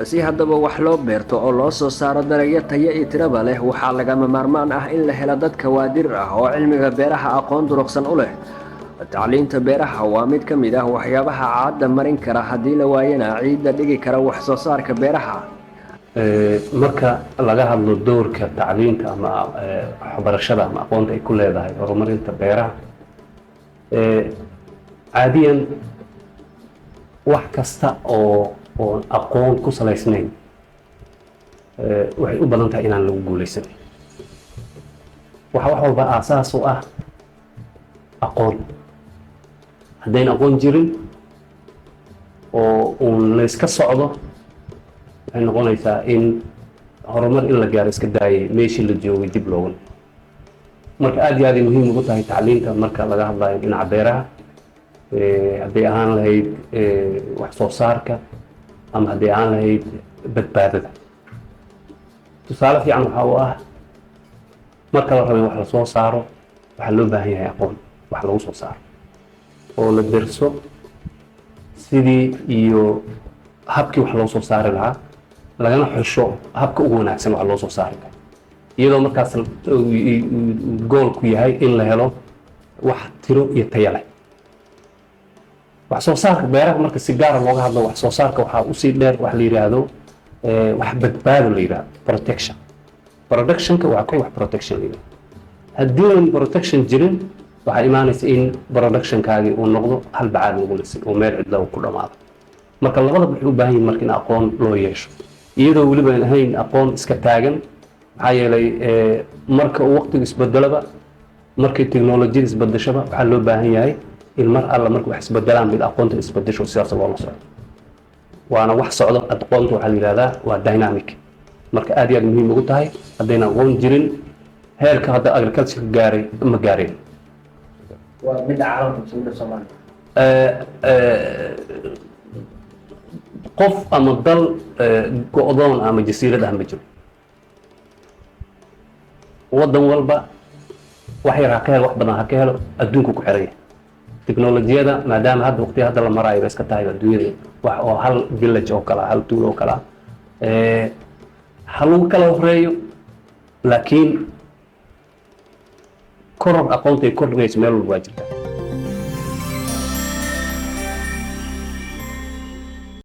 Si haddaba wax loo beerto oo loo soo saaro dalagyo tayo iyo tiraba leh, waxaa lagama maarmaan ah in la helo dad kawaadir ah oo cilmiga beeraha aqoon durugsan u leh. Tacliinta beeraha waa mid ka mid ah waxyaabaha caadda marin kara, haddii la waayana ciidda dhigi kara wax soo saarka beeraha. Marka laga hadlo doorka tacliinta ama waxbarashada ama aqoonta ay ku leedahay horumarinta beeraha, caadiyan wax kasta oo oon aqoon ku salaysnayn waxay u badan tahay inaan lagu guuleysan. Waxa wax walba aasaas u ah aqoon. Haddayn aqoon jirin oo uun layska socdo, waxay noqonaysaa in horumar in la gaaro iska daayay, meeshii la joogay dib looga. Marka aad iyo aad ay muhiim ugu tahay tacliinta marka laga hadlayo dhinaca beeraha, hadday ahaan lahayd wax soo saarka ama hadday ahaan lahayd badbaadada. Tusaale fiican waxaa u ah, marka la rabo in wax la soo saaro, waxaa loo baahan yahay aqoon wax lagu soo saaro oo la derso sidii iyo habkii wax loo soo saari lahaa, lagana xusho habka ugu wanaagsan wax loo soo saari karo, iyadoo markaas goolku yahay in la helo wax tiro iyo tayo leh. Wax soo saarka beeraha marka si gaara looga hadlo, wax soo saarka waxaa usii dheer wax la yidhaahdo wax badbaado la yidhahdo, protection. Productionka waa ku wax protection la yidhahdo. Haddii aan protection jirin, waxaa imaanaysa in productionkaagii uu noqdo hal bacaad lagu lisay oo meel cidla ku dhamaado. Marka labadaba waxay u baahan yihin marka in aqoon loo yeesho, iyadoo weliba aan ahayn aqoon iska taagan. Maxaa yeelay, marka uu waqtigu isbedeloba, markay teknolojiyada isbedeshaba, waxaa loo baahan yahay in mar alla marka wax isbedelaan mid aqoonta isbedesho, sidaas loola socdo. Waana wax socdo. Aqoonta waxaa la yidhahdaa waa dynamic. Marka aad iyo aad muhiim ugu tahay. Haddayna aqoon jirin, heerka hadda agriculture gaaray ma gaareen. Waa midda caalamka mise midda Soomaaliya? Qof ama dal go'doon ama jasiirad ah ma jiro. Waddan walba wax yar ha ka helo, wax badan ha ka helo, adduunku ku xiran yahay teknolojiyada, maadaama hadda waqtiga hadda la maraayo ba iska tahay adduunyada wax oo hal village oo kale ah, hal tuulo oo kale ah. Ha lagu kala horeeyo, laakiin koror aqoonta ay kordhinayso meel walba waa jirta.